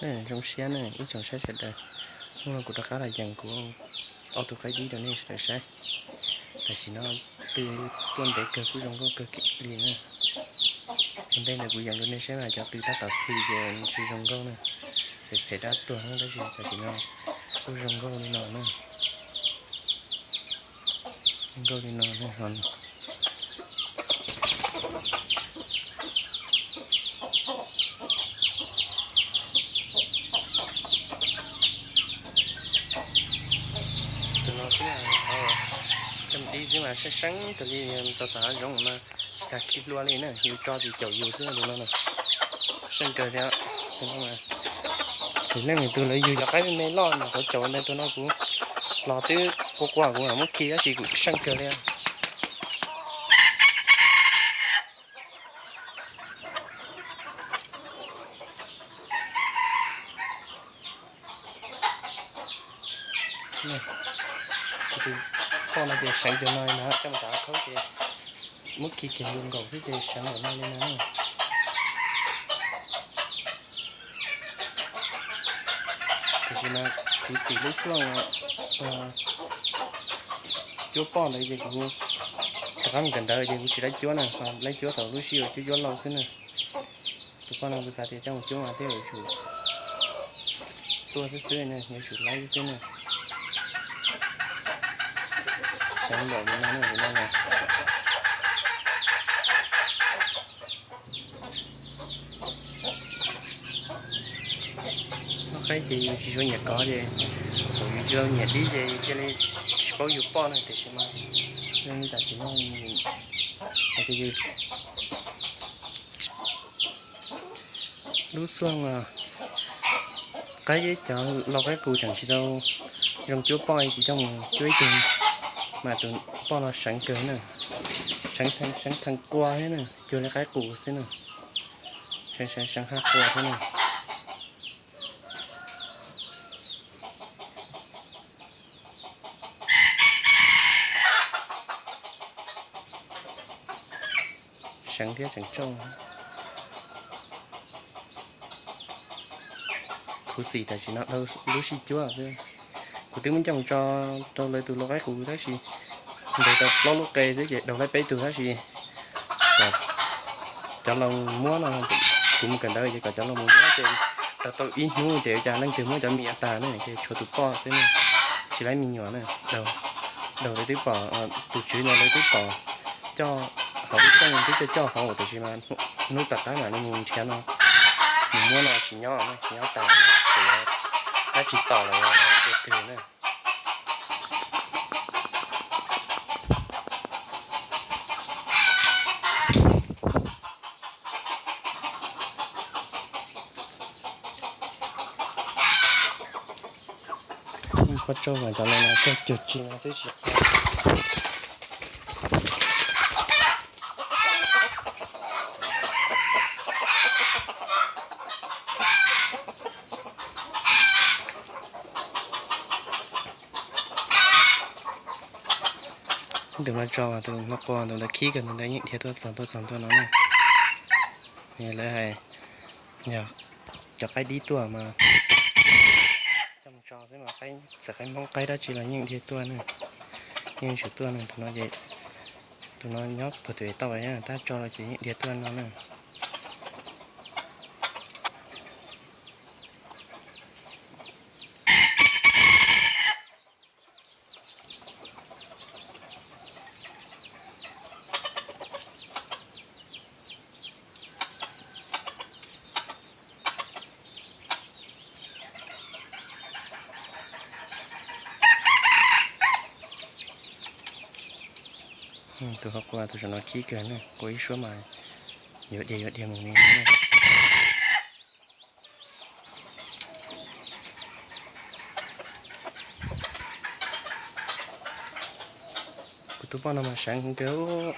Zoo siab na ib tsoom saib sawv daws, hnub no kuv rov qab los yees kuv ob tug qaib dib rau nej sawv daws saib. Tam sim no twb tuaj ntev kawg kuj zoo nkauj kawg li na. Ua ntej ntawd kuv yees rau nej saib mas cov qws tab tom qw ces tsis zoo nkauj na, phem phem dab tuag tab sis tam sim no kuj zoo nkauj li no na. Zoo nkauj li no. Tus no xwb, coj mus dib xwb mas seeb seeb tas li, txog tom hav zoov mas tsis tas khi hlua li na, yus tso tsis caum yus xwb tus no na. Seeb kawg thiab. Tus leej tus lawv yug cov qaib me me loj nws qhuav caum ntawd, tus no kuv los twb qua qua kuv mam muab khi tab sis kuv seeb kawg li. Tus poj no ces seev cov no na, coj mus rau khaub ces muab khi kiag yus nkaus xwb ces seev npaum no li na. Tiam sis mas kuv xim lub xuaj cuab poj ntawd ces kuv rov qab mus kawm ntawv ces kuv tsis laib cuab na, laib cuab thaum lub sij hawm cuab cuab lauj xwb na. Tus poj no kuv xav tias coj mus cuab mas thiaj yuav tsum tuaj xwb xwb na, yuav tsum laib xwb xwb na. Seev npaum li no na, li no na. Ob qaib ces yus tsis tshua nyiam kov ces, thaum yus tsis tau nyiam dib ces thiaj li tsis paub yus poj na, tiam sis mas zoo li tam sim no lub xuaj qaib, cov lau qaib qus tseem tsis tau zoo cuab poj, tsis coj mus cuab ib tug mas tus poj no seev kawg na, seev theem qua thiab na, cuag li qaib qus xwb na, seev seev seev haj qua thiab na. Seev thiab tseem tsauj. Khuv xim tam sim no dhau lub sij cuab xwb. Kuv twb muab coj mus tso rau lawv tus lau qaib qus tab sis ntes tau plaub lub qe xwb ces daug laib peb tug tab sis cov laus muab no, kuv mus kawm ntawv ces kom cov laus mus muab ces tau tau ib hnub ces cas leej twg muab cov mis tag ne ces tshuav tus poj xwb ne, tsis laib me nyuam na. Daug lawv twb pom, tus tswv ntawd lawv twb pom coj hauv lub rooj twb coj coj hauv tiam sis mas hnub tom qab mam li mus nrhiav no, mus muab no tsis nyob, tsis nyob tas, ces dab tsis tom lawm ua twg na. Pob tsaub mas cov no tsaug cuag tsi no twb tsis qab. Tus no tso, tus no qua, tus ntawd khib kawg, tus ntawd yeej dhia tuaj txog tuaj txog tuaj no na. Lawv hais yog cov qaib dib tuaj mas coj mus tso xwb mas txawm qaib hmoob qaib dab tsi los yeej dhia tuaj na, yeej tsum tuaj na. Tus no ces, tus no nyob puag tim toj tab tso los ces yeej dhia tuaj no na. Tus hauv qua tus saum no khib kawg na, qua ib suab mas yuav dhia yuav dhia mus li. Kuv tus poj no mas seev heev kawg.